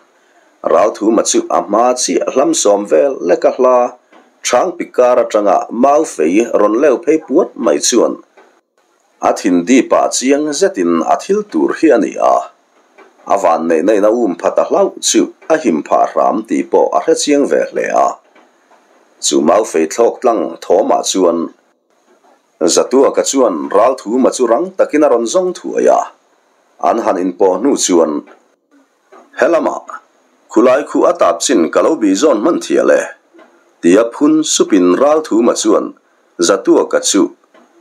Ralthuma chu a hma chiah hlam sawm vel leka hla chhang pik kar atanga mau fei rawn leu phei puat mai chuan a thin dip ah chiang zetin a thil tur hi a ni a. A vanneihna in a um phat a hlauh chu a him phah hram tih pawh a hre chiang ve hle a. Chu mau fei thlawk tlang thawmah chuan Zatuaka chuan Ralthuma chu rang takin a rawn zawng thuai a, an han inpawh hnu chuan, Helamah, khulai khu a tap chin ka lo bih zawn hman thial e, tia phun supin Ralthuma chuan Zatuaka chu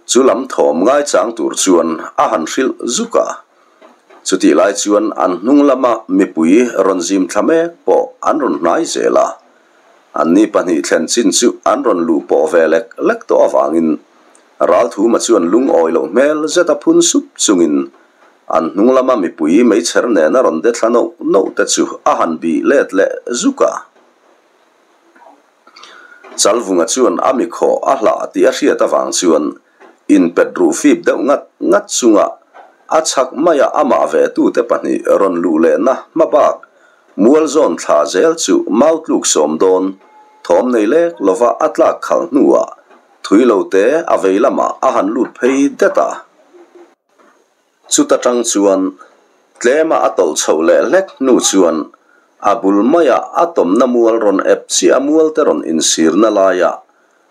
chu lam thawm ngaichang tur chuan a han hrilh zuk a. Chutih lai chuan an hnung lama mipui rawn zim thla mek pawh an rawn hnai zel a. Anni pahnih thlen chin chu an rawn luh pawh ve lek lek tawh avangin Ralthuma chuan lungawi loh hmel zet a phun sup chungin an hnung lama mipui meichher nena rawn de thla noh noh te chu a han bih let leh zuk a. Chalvunga chuan a mikhaw a hlah tih a hriat avang chuan inpet ruh fip deuh ngat ngat chunga a chhak maia amah ve tute pahnih rawn luh lehna hma bak mual zawn thla zel chu mau tluk sawm dawn thawm nei lek lova a tlak khalh hnuah thui lo te a vei lamah a han lut phei det a. Chuta tang chuan tlema a tawlh chhoh leh hlek hnu chuan a bul maia a tawmna mual rawn ep chiah a mual te rawn insirna laia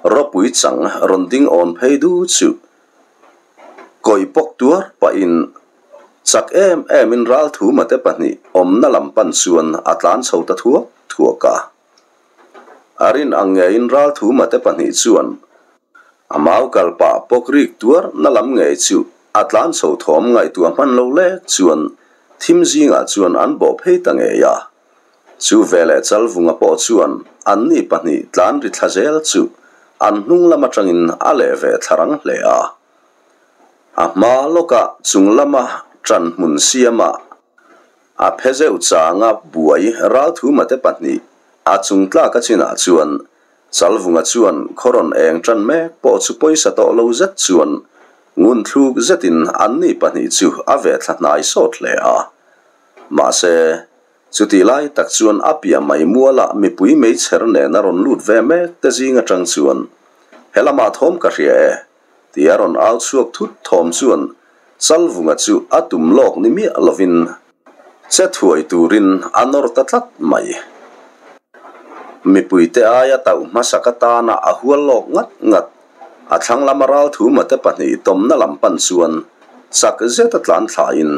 ropui chang rawn ding awn phei du chu kawih pawk tuar pahin chak em emin Ralthuma te pahnih awmna lam pan chuan a tlan chho ta thuak thuak a. A rin ang ngeiin Ralthuma te pahnih chuan A mau kal pah pawk rik tuar na lam ngei chu a tlan chho thawm ngaihtuah hman lo lek chuan thim zingah chuan an bawh phei ta ngei a. Chu veleh Chalvunga pawh chuan anni pahnih tlan ri thla zel chu an hnung lam atangin a leh ve thla rang hle a. A hma lawka chung lama ṭan hmun siama a phe zeuh changa buai Ralthuma te pahnih a chung tlak a chinah chuan Chalvunga chuan khaw rawn eng tan mek pawh chu pawisa tawh lo zet chuan ngun thluk zetin anni pahnih chu a ve thla hnai sawt hle a. Mahse, chutih lai tak chuan a piah mai mualah mipui meichher nen a rawn lut ve mek te zing atang chuan, He lamah thawm ka hria e, tia rawn au chhuak thut thawm chuan Chalvunga chu a tum lawk ni miah lovin Che thuai turin a nawr ta tlat mai. Mipuite aia tauh hmasak atana a hual lawk ngat ngat. A thlang lama Ralthuma te pahnih tawmna lam pan chuan chak zeta tlan thlain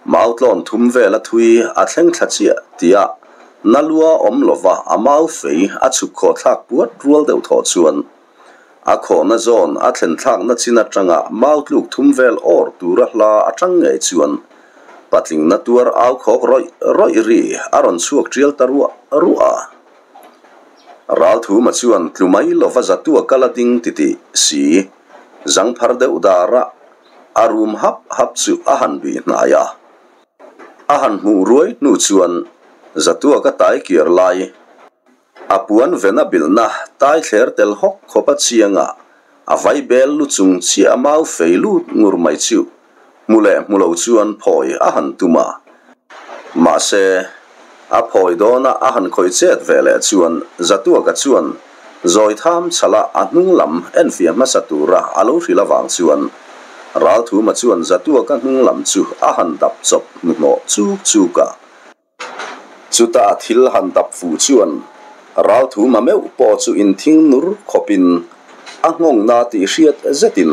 Mautlawn thum vela thui a thleng thla chiah tia na lua awm lova a mau fei a chhuk khawh thlak puat rual deuh thawh chuan A khawhna zawn a thlen thlakna chin atanga mau tluk thum vel awr tura hla atang ngei chuan patlingna tuar au khawk rawih rawih ri a rawn chhuak tial ta ruah ruah a. Ralthuma chuan tlu mai lova zatua kal a ding titih si zangphar deuh dara a rum hap hap chu a han bih hnai a. A han hmuh ruai hnu chuan zatua ka tai kiar lai A puan vena bilhna tai thler tel hawk khawp a chiang a, a vai bel lu chung chiah a mau fei lut ngur mai chu hmu leh hmu lo chuan phawi a han tum a. Mahse, a phawi dawna a han khawih chet ve leh chuan Zatuaka chuan zawi tham chhala a hnung lam enfiah hmasa tura a lo hrilh avang chuan Ralthuma chuan Zatuaka hnung lam chu a han dap chawp hnuhnawh chuk chuk a. Chuta thil han dap fuh chuan Ralthuma meuh pawh chu inthing nur khawpin a nghawngna tih hriat zetin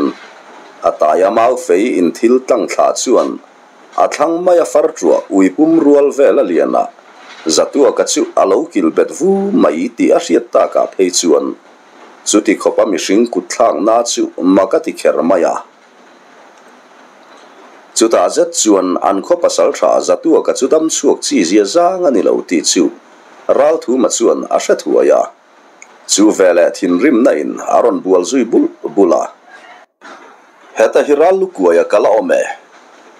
a taia mau fei inthil tlang thla chuan a thlang maia far ṭuah uipum rual vel a lian a, Zatuaka chu a lo kil bet vu mai tih a hriat takah phei chuan chuti khawpa mihring kut thlakna chu mak a ti kher mai a. Chutah zet chuan an khaw pasal tha Zatuaka chu dam chhuak chi zia zang a ni lo tih chu Ralthuma chuan a hre thuai a. Chu veleh thinrimna in a rawn bual zui bulh bulh a. Heta hi ral lu kuaia ka la awm e.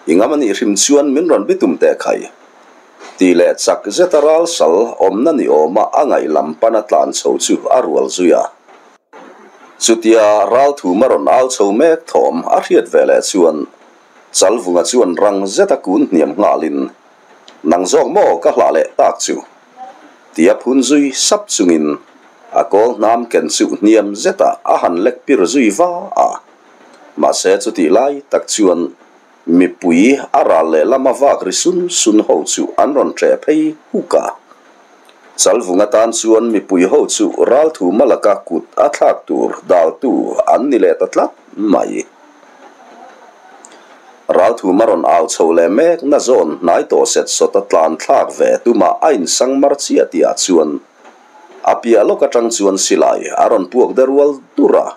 I ngam a nih hrim chuan min rawn bitum teh khai. Tih leh chak zeta ral sal awmna ni awma a ngaih lam pana tlan chho chu a rual zui a. Chutia ral thum a rawn au chho mek thawm a hriat ve leh chuan Chalvunga chuan rang zeta kun hniam nghalin, Nang zawk maw ka hlah leh tak chu? Tia phun zui sap chungin a kawl hnam ken chu hniam zetah a han lek pir zui va a. Mahse chutih lai tak chuan Mipui a ral lehlam a vak ri sun sun ho chu an rawn ṭeh phei huk a. Chalvung atan chuan mipui ho chu ralthuma laka kut a thlak tur daltu an ni leh ta tlat mai. Ralthuma rawn au chho leh mek na zawn hnai tawh set sawt a tlan thlak ve tumah a insang mar chiah tihah chuan a piah lawk atang chuan silai a rawn puak de rual dur a.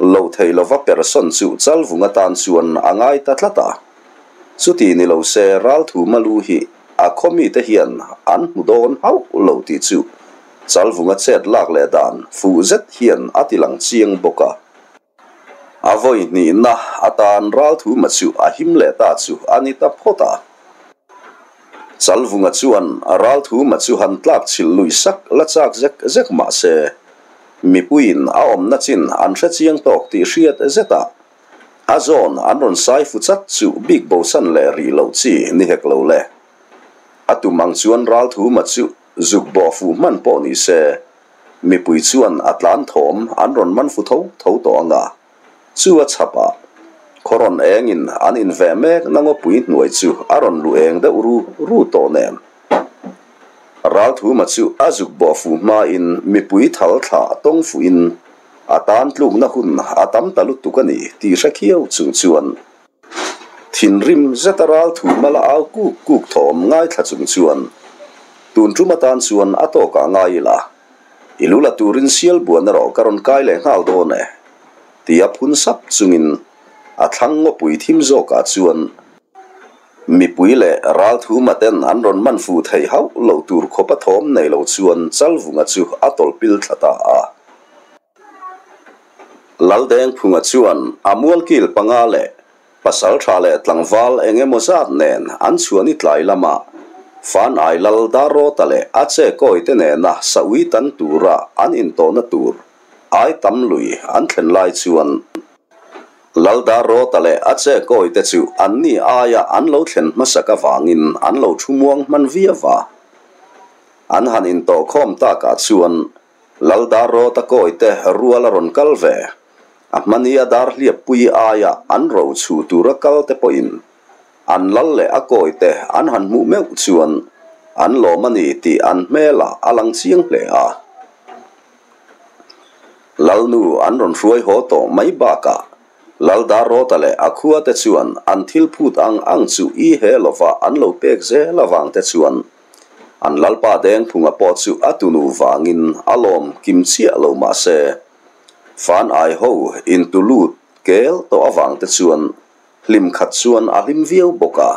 Lo thei lova person chu Chalvung atan chuan a ngai ta tlat a. Chuti ni lo se Ralthuma lu hi a khaw mite hian an hmu dawn hauh lo tih chu Chalvunga chet lak leh dan fuh zet hian a ti lang chiang bawk a. A vawi hnihna atan Ralthuma chu a him leh ta chu a ni ta phawt a. Chalvunga chuan Ralthuma chu han tlak chhilh lui sak la chak zek zek mah se, mipuiin a awmna chin an hre chiang tawk tih hriat zetah a zawn an rawn sai fu chat chu bik bosan leh rih loh chi ni hek lo le. A tum ang chuan Ralthuma chu zuk bawh fuh hman pawh ni se, mipui chuan a tlan thawm an rawn man fu tho tho tawh ang a. Chu a chhap a, khaw rawn engin an inveh mek na ngawpui hnuai chu a rawn lu eng deuh ru ru tawh nen. Ralthuma chu a zuk bawh fuh hmain mipui thal thla tawng fuhin a tan tlukna hun a tam ta lutuk a ni tih hre khiau chung chuan thinrim zeta Ralthuma la au kuk kuk thawm ngaithla chung chuan tun tum atan chuan a tawkah ngai ila. I lu la turin sial buan erawh ka rawn kai leh nghal dawn e, tia phun sap chungin a thlang ngawpui thim zawkah chuan mipui leh ralthuma ten an rawn man fuh thei hauh lo tur khawpa thawm nei lo chuan Chalvunga chu a tawlh pil thla ta a. Laldengphunga chuan a mualkil panga leh Pasal tha leh tlangval eng emaw zat nen an chhuan i tlai lama Fan ai lal dar rawta leh a che kawi te nena sa ui tan tura an intawhna tur ai tam lui an thlen lai chuan Lal dar rawta leh a che kawi te chu an ni aia an lo thlen hmasak avangin an lo thu muang hman viau a. An han intawh khawm takah chuan Lal dar rawta kawi te rual a rawn kal ve. A hmani a dar hliappui aia an ro chhu tura kal te pawhin an lal leh a kawi te an han hmuh meuh chuan an lawm a ni tih an hmelah a lang chiang hle a. Lalnu an rawn hruai haw tawh mai bakah Lal dar rawta leh a khua te chuan an thil phut ang ang chu i he lova an lo pek zel avang te chuan An Lalpa Dengphunga pawh chu a tunu vangin a lawm kim chiah lo mah se, fan ai ho intu lut kel tawh avang te chuan hlim khat chuan a hlim viau bawk a.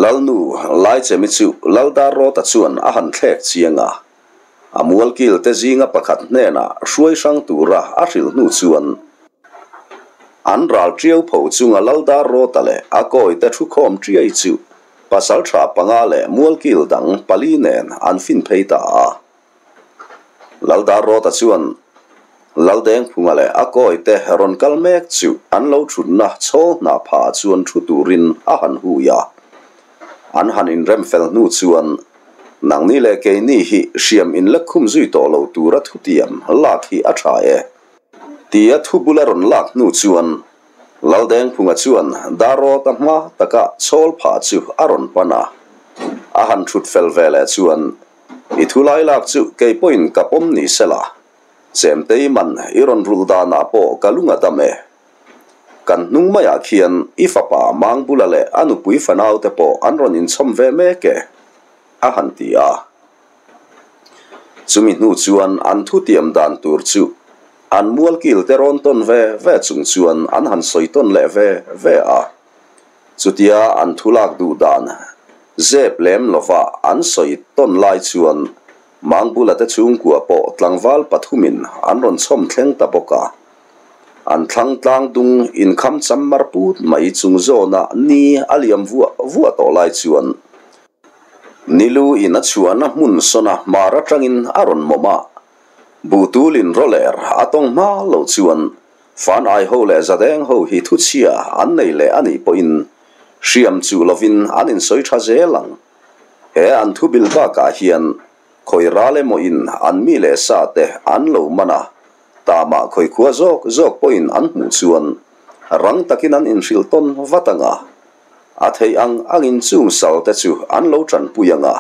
Lalnu Laichemi chu Laldarrawta chuan a han thlek chiang a, A mualkil te zinga pakhat hnenah hruai hrang tura a hrilh hnu chuan an ral ṭiau pho chunga Laldar Rawta leh a kawi te thukhawm ṭiai chu pasalṭha panga leh mualkil dang pali nen an fin phei ta a. Laldar Rawta chuan Laldengphunga leh a kawi te rawn kal mek chu an lo ṭhutna chhawl hnah phah chuan ṭhu turin a han hui a. An han inrem fel hnu chuan Nangni leh keini hi hriam inlek khum zui tawh lo tura thutiam lak hi a tha e. Tia thu bula rawn lak hnu chuan Laldengphunga chuan Darrawta hma taka chhawl phah chu a rawn pan a. A han thut fel ve leh chuan I thu lai lak chu kei pawhin ka pawm ni sela, Chemtei man i rawn rulh danah pawh ka lung a dam e. Kan hnung maiah khian i fapa Mangbula leh a nupui fanaute pawh an rawn inchhawm ve mek e, a han ti a. Chumi hnu chuan an thutiam dan tur chu an mualkil te rawn tawn ve ve chung chuan an han sawi tawn leh ve ve a. Chutia an thu lak duh dan zep lem lova an sawi tawn lai chuan Mangbula te chhungkua pawh tlangval pathumin an rawn chhawm thleng ta bawk a. An thlang tlang dung inkham cham mar put mai chung zawna ni a liam vuah vuah tawh lai chuan Nilu in a chhuahna hmun sawna hmar atangin a rawn mawm a. Buhtulin rawler a tawng hma loh chuan Fan ai ho leh zadeng ho hi thuchhia an nei leh a nih pawhin hriam chuh lovin an insawi tha zel ang. He an thubil bakah hian khawi ral emaw in an mi leh sa te an lo man a, tamah khawi khua zawk zawk pawhin an hmuh chuan rang takin an inhrilh tawn vat ang a, a theih ang angin chung sal te chu an lo tanpui ang a.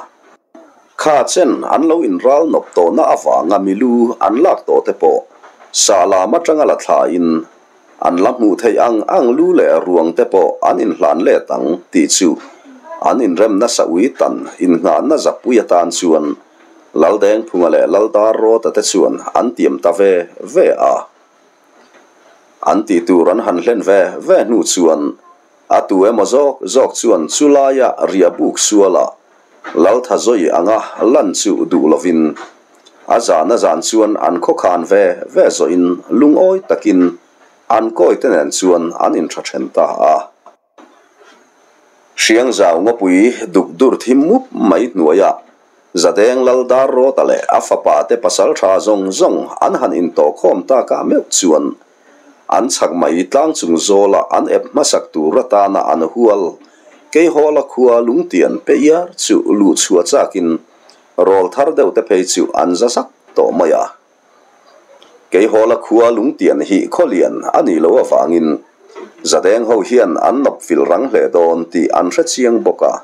Kha chen an lo inral nawp tawhna avanga milu an lak tawh te pawh sa lam atanga la thlain an la hmuh theih ang ang lu leh ruang te pawh an inhlan let ang tih chu an inrem nasa ui tan innghahna zapui atan chuan Laldengphunga leh Laldarrawta te chuan an tiam ta ve ve a. An tih tur an han hlen ve ve hnu chuan A tu emaw zawk zawk chuan chu laia riah buk suala Laltha zawi anga lan chu duh lovin a zan a zan chuan an khawkhan ve ve zawhin lungawi takin an kawi te nen chuan an intha then ta a. Hriangzau ngawpui duk dur thim mup mai hnuaiah Zadeng Lal Darrawta leh a fapa te pasal tha zawng zawng an han intawhkhawm takah meuh chuan An chhak mai tlang chung zawla an ep hmasak tur atana an hual Keihawla khua lungtian pe iar chu luh chhuah chakin rawl thar deuh te phei chu an za zak tawh mai a. Keihawla khua lungtian hi khawlian a nih loh avangin Zadeng ho hian an nawp fil rang hle dawn tih an hre chiang bawk a.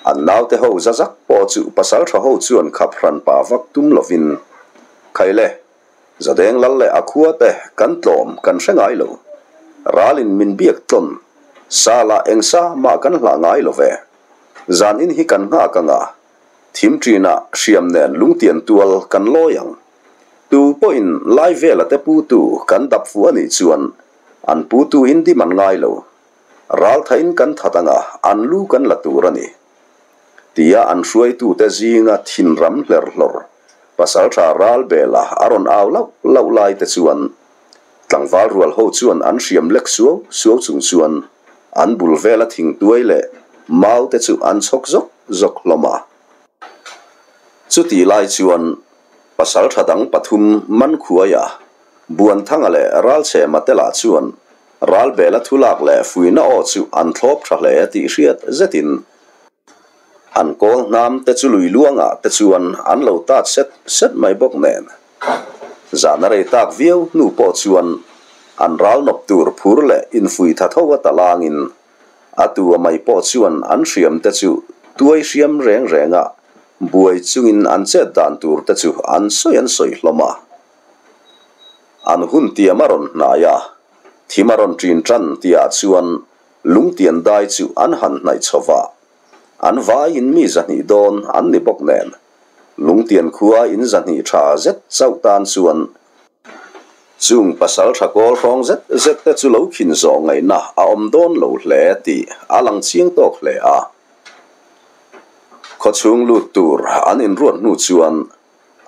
An naute ho za zak pawh chu pasaltha ho chuan khap hran pa vak tum lovin Khaile Zadeng lal leh a khua te kan tlawm kan hre ngai lo. Ralin min biak tlawn. Sa lah eng sa mah kan hlah ngai lo ve. Zan in hi kan nghak ang a, thim ṭinah hriam nen lungtian tual kan lawi ang. Tu pawhin lai vela te putu kan dap fuh a nih chuan an putu in dim an ngai lo. Ral thain kan that ang a, an lu kan la tur a ni. Tia an hruaitute zinga thinram hlerhlawr Pasalṭha ral bela a rawn au lauh lauh lai te chuan tlangval rual ho chuan an hriam lek suau suau chung chuan an bul vela thingtuai leh mau te chu an chhawk zawk zawk hlawm a. Chutih lai chuan pasalṭha dang pathum Mankhuaia, Buanthanga leh Ralchhema te lah chuan ral bela thulak leh fuihna aw chu an thlawp ṭha hle tih hriat zetin An kawl hnam te chu lui luangah te chuan an lo tat set set mai bawk nen. Zan a rei tak viau hnu pawh chuan an ral nawp tur phur leh infuih tha tho a talangin a tu a mai pawh chuan an hriam te chu tuai hriam reng renga buai chungin an chet dan tur te chu an sawi an sawi hlawm a. An hun tiam a rawn hnai a, thim a rawn ṭin ṭan tihah chuan Lungtian dai chu an han hnaih chho va, an vaiin mi zahnih dawn an ni bawk nen, Lungtian khua in zahnih tha zet chauh tan chuan chung pasal tha kawl hrawng zet zet te chu lo khin zawh ngaihna a awm dawn lo hle tih a lang chiang tawk hle a. Khawchhung lut tur an inruat hnu chuan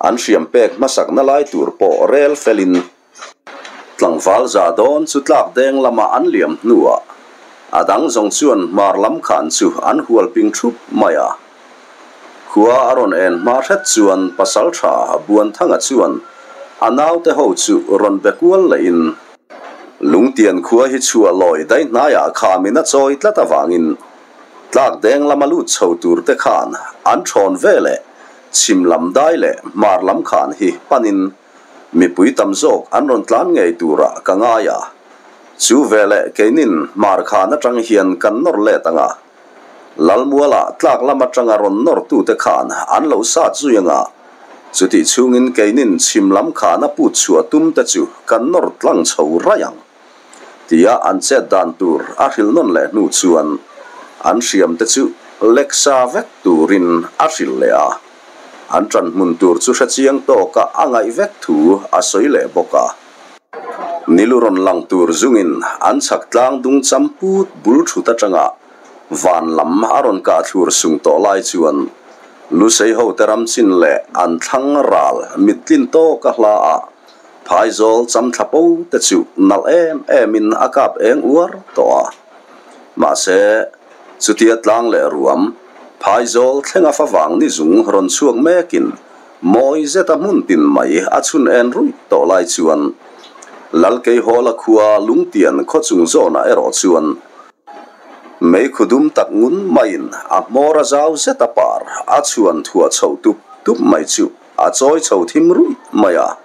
an hriam pek hmasakna lai tur pawh rel felin Tlangval za dawn chu tlak deng lama an liam hnuah a dang zawng chuan hmar lam khan chu an hual ping thup mai a. Khua a rawn en hma hret chuan Pasaltha Buanthanga chuan a naute ho chu rawn be kual lehin, Lungtian khua hi chhuah lawi daih hnaiah khamin a chawi tlat avangin tlak deng lama lut chho tur te khan an thawn ve leh chhim lam dai leh hmar lam khan hi panin Mipui tam zawk an rawn tlan ngei turah ka ngai a, chu veleh keinin hmar khan atang hian kan nawr let ang a, Lalmuala tlak lam atanga rawn nawrtute khan an lo sat zui ang a, chutih chhungin keinin chhim lam khana put chhuah tumte chu kan nawr tlang chho raih ang tia an chet dan tur a hrilh nawn leh hnu chuan an hriamte chu leksa vek turin a hrilh leh a. An ṭan hmun tur chu hre chiang tawka a ngaih vek thu a sawi leh bawk a. Nilu rawn lang tur zungin an chhak tlang dung cham put bul thut aṭanga van lam a rawn kah thlur sung tawh lai chuan Lusei hote ram chin leh an thlang ral mittlin tawka hla ah Phaizawl chamthla po te chu nalh em em in a kap eng uar tawh a. Mahse, chutia tlang leh ruam, Phaizawl thlenga favang ni zung rawn chhuak mekin mawi zeta hmun tin mai a chhun en ruih tawh lai chuan Lalkeihawla khua Lungtian khawchung zawnah erawh chuan Meikhu dum tak ngun maiin a hmawr a zau zet a par a chhuan thuah chho tup tup mai chu a chawi chho thim ruih mai a.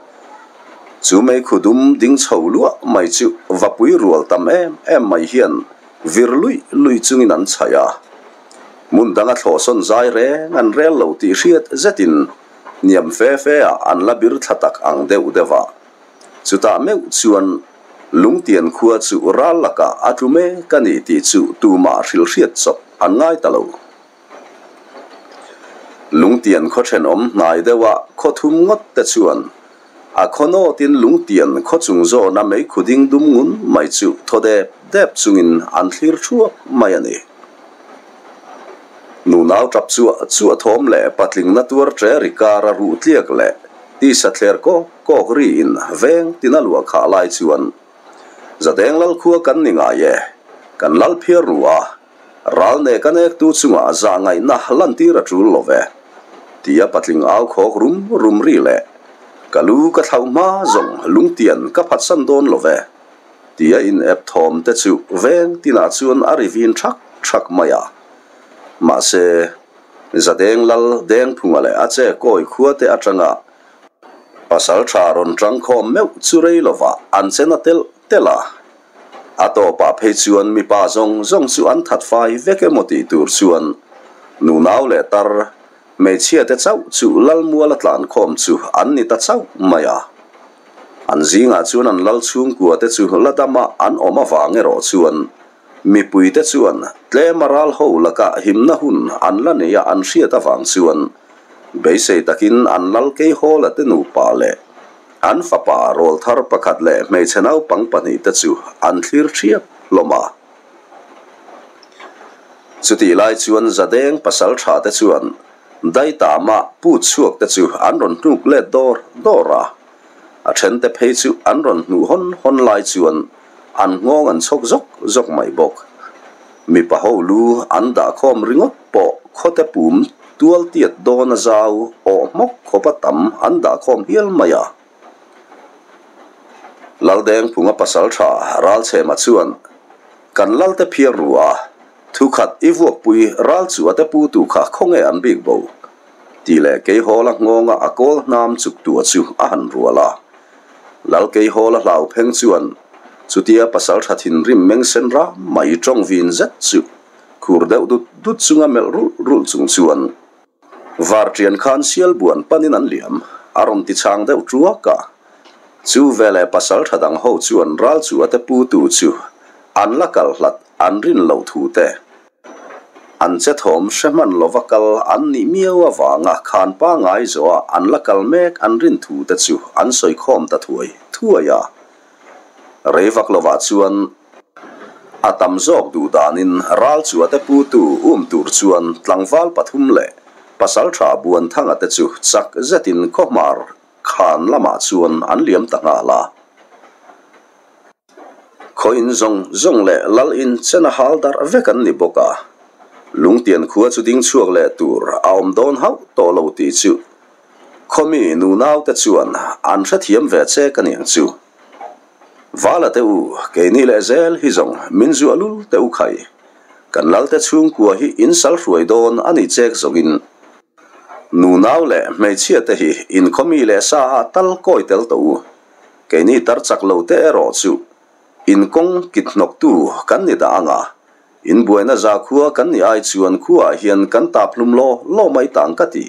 Chu meikhu dum ding chho luah mai chu vapui rual tam em em mai hian vir luih luih chungin an chhaih a. Hmun danga thlawhsawn zai reng an rel lo tih hriat zetin hniam fe fe ah an la bir thla tak ang deuh deuh a. Chutah meuh chuan Lungtian khua chu ral lakah a tlu mek a ni tih chu tumah hrilhhriat chawp an ngai ta lo. Lungtian khaw thenawm hnai deuha khaw thum ngawt te chuan a khaw nawtin Lungtian khaw chung zawna meikhu ding dum ngun mai chu thaw dep dep chungin an thlir thuak mai a ni. Nunau tap chuah chuah thawm leh patlingna tuar ṭe ri kara ruh tliak leh tisa thler kawk Kawk ri in veng tina luah khah lai chuan Zadeng lal khua kan ni ngai e, kan lal phiar ru a, ral ne ka nek tu chungah zah ngaihna lantir a tul lo ve, tia patling au khawk rum rum ri leh ka lu ka thlauh hma zawng lungtian ka phatsan dawn lo ve, tia in ep thawm te chu veng tinah chuan a ri vin thak thak mai a. Mahse, Zadeng lal Dengphunga leh a che kawi khua te atanga Pasal tha rawn tangkhawm meuh chu rei lovah an chen a telh telh a. A tawpah phei chuan mipa zawng zawng chu an that fai vek emaw tih tur chuan nunau leh tar hmeichhia te chauh chu Lalmuala tlankhawm chu an ni ta chauh mai a. An zingah chuan an lal chhungkua te chu la dama an awm avang erawh chuan mipui te chuan tlema ral ho lakah himna hun an la nei a an hriat avang chuan Beisei takin an lal Keihawla te nupa leh an fapa rawlthar pakhat leh hmeichhe naupang pahnihte chu an thlir ṭhiap hlawm a. Chutih lai chuan Zadeng pasal ṭhate chuan Daitama put chhuakte chu an rawn hnuk let dawr dawr a. A ṭhente phei chu an rawn hnuh hawn hawn lai chuan an nghawng an chhawk zawk zawk mai bawk. Mipa ho lu an dah khawm ringawt pawh khawte pum tual tiat dawn a zau awh hmawk khawpa tam an dah khawm hial mai a. Laldengphunga pasal tha Ralchhema chuan, Kan lalte phiar ru a, thukhat i vuakpui ral chu a te pu tu kha khawnge an bik bo? Tih leh Keihawla nghawnga a kawl hnam chuk tua chu a han rual a. Lal Keihawla hlau pheng chuan chutia pasal tha thinrim meng sen ram mai tawng vin zet chu khur deuh dut dut chunga melh rulh rulh chung chuan Varṭian khan sial buan panin an liam a rawn ti chang deuh ṭuak a. Chu veleh pasal tha dang ho chuan ral chu a te pu tu chu an la kal hlat an rin loh thu te An che thawm hre hman lova kal an nih miau avanga khan pangai zawha an la kal mek an rin thu te chu an sawi khawm ta thuai thuai a. Rei vak lovah chuan a tam zawk duh danin ral chu a te putu um tur chuan tlangval pathum leh pasaltha Buanthanga te chu chak zetin khawhmar khan lamah chuan an liam ta nghal a. Khaw in zawng zawng leh lal in chen a hal darh vek an ni bawk a, Lungtian khua chu ding chhuak leh tur a awm dawn hauh tawh lo tih chu khaw mi nunau te chuan an hrethiam ve che ka niang chu. Vala te u, keini leh zel hi zawng min zuah lul te u khai. Kan lal te chhungkua hi in sal hruai dawn a ni chek zawngin nunau leh hmeichhia te hi in khaw mi leh sa ah tal kawi tel tawh u. Keini tar chak lo te erawh chu in kawng kit hnawk tu kan ni dah ang a, in buaina zakhua kan ni ai chuan khuaah hian kan tap hlum law law mai tang ka ti.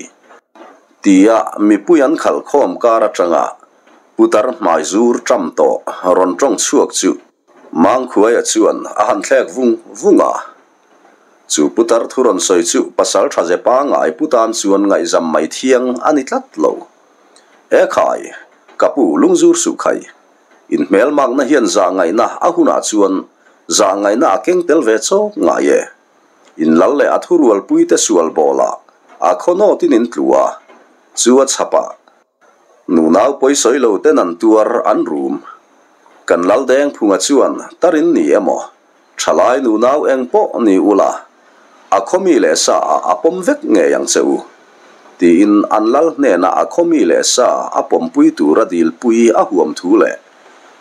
Tia mipui an khalh khawm kar atanga putar hmai zur ṭam tawh rawn ṭawng chhuak chu Mangkhuaia chuan a han thlek vung vung a. Chu putar thu rawn sawi chu pasal ṭha ze pangai putan chuan ngaihzam mai thiang a ni tlat lo. He khai, ka pu lungzur suh khai. In hmelmakna hian zah ngaihna a hunah chuan zah ngaihna a keng tel ve chawk ngai e. In lal leh a thurualpuite sual bawlah a khaw nawtin in tlu a, chu a chhapah. Nunau pawisawi lo ten an tuar an rum. Kan Laldeng phunga chuan tarin ni emaw, thalai nunau eng pawh ni ula, a khawmi leh sa ah a pawm vek ngei ang che u, tiin an lal hnenah a khawmi leh sa a pawmpui tura dilpui a huam thu leh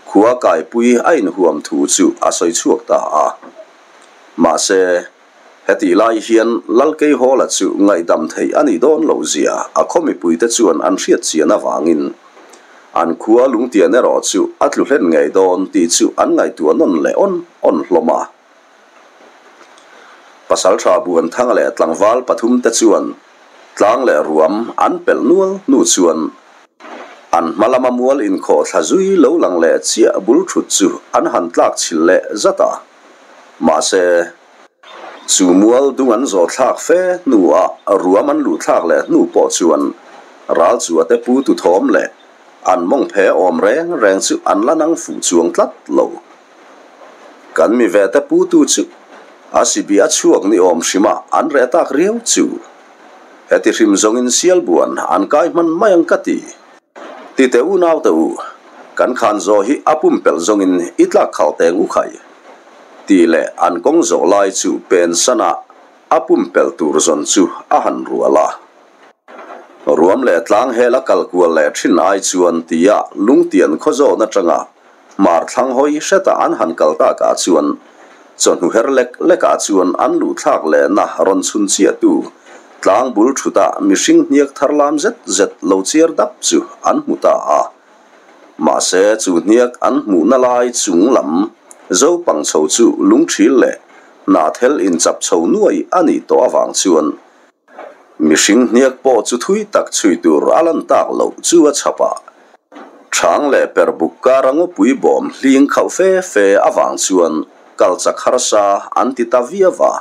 khua kaipui a inhuam thu chu a sawi chhuak ta a. Mahse, Hetih lai hian Lalkeihawla chu ngaihdam theih a nih dawn loh zia a khaw mipuite chuan an hriat chian avangin an khua lungtian erawh chu a tlu hlen ngei dawn tih chu an ngaihtuah nawn leh awn awn hlawm a. Pasalṭha Buanthanga leh tlangval pathumte chuan tlang leh ruam an pelh nual hnu chuan an hma lama mual inkhawh thla zui lo lang leh chiah bul ṭhut chu an han tlak chhil leh zat a. Mahse, chu mual dung an zawh thlak fe hnuah ruam an luh thlak leh hnu pawh chuan ral chu a te pu tu thawm leh an mawng phe awm reng reng chu an la nang fuh chuang tlat lo. Kan mi ve te pu tu chu a sibi a chhuak ni awm hrima an reh tak riau chu. Heti hrim zawngin sialbuan an kai hman mai ang ka ti. Ti teh u naute u, kan khan zawh hi a pumpelh zawngin i tlak khalh teng u khai. Tih leh an kawng zawh lai chu pen sana a pumpelh tur zawn chu a han rual a. Ruam leh tlang hel a kal kual leh thin ai chuan tia lungtian khaw zawn atanga hmar thlang hawi hreta an han kal takah chuan chawhnu her lek lekah chuan an luh thlak lehna rawn chhun chiahtu tlang bul thutah mihring hniak thar lam zet zet lo chiar dap chu an hmu ta a. Mahse chu hniak an hmuhna lai chung lam zopang chho chu lungthil leh hnahthel inchap chho nuai a nih tawh avang chuan Mihring hniak pawh chu thui tak chhui tur a lan tak loh chu a chhap a. Chhang leh per buk kara ngawpui bawm hling khauh fe fe avang chuan kal chak harsa an ti ta viau a.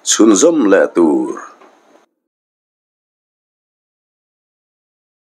Chhunzawm leh tur.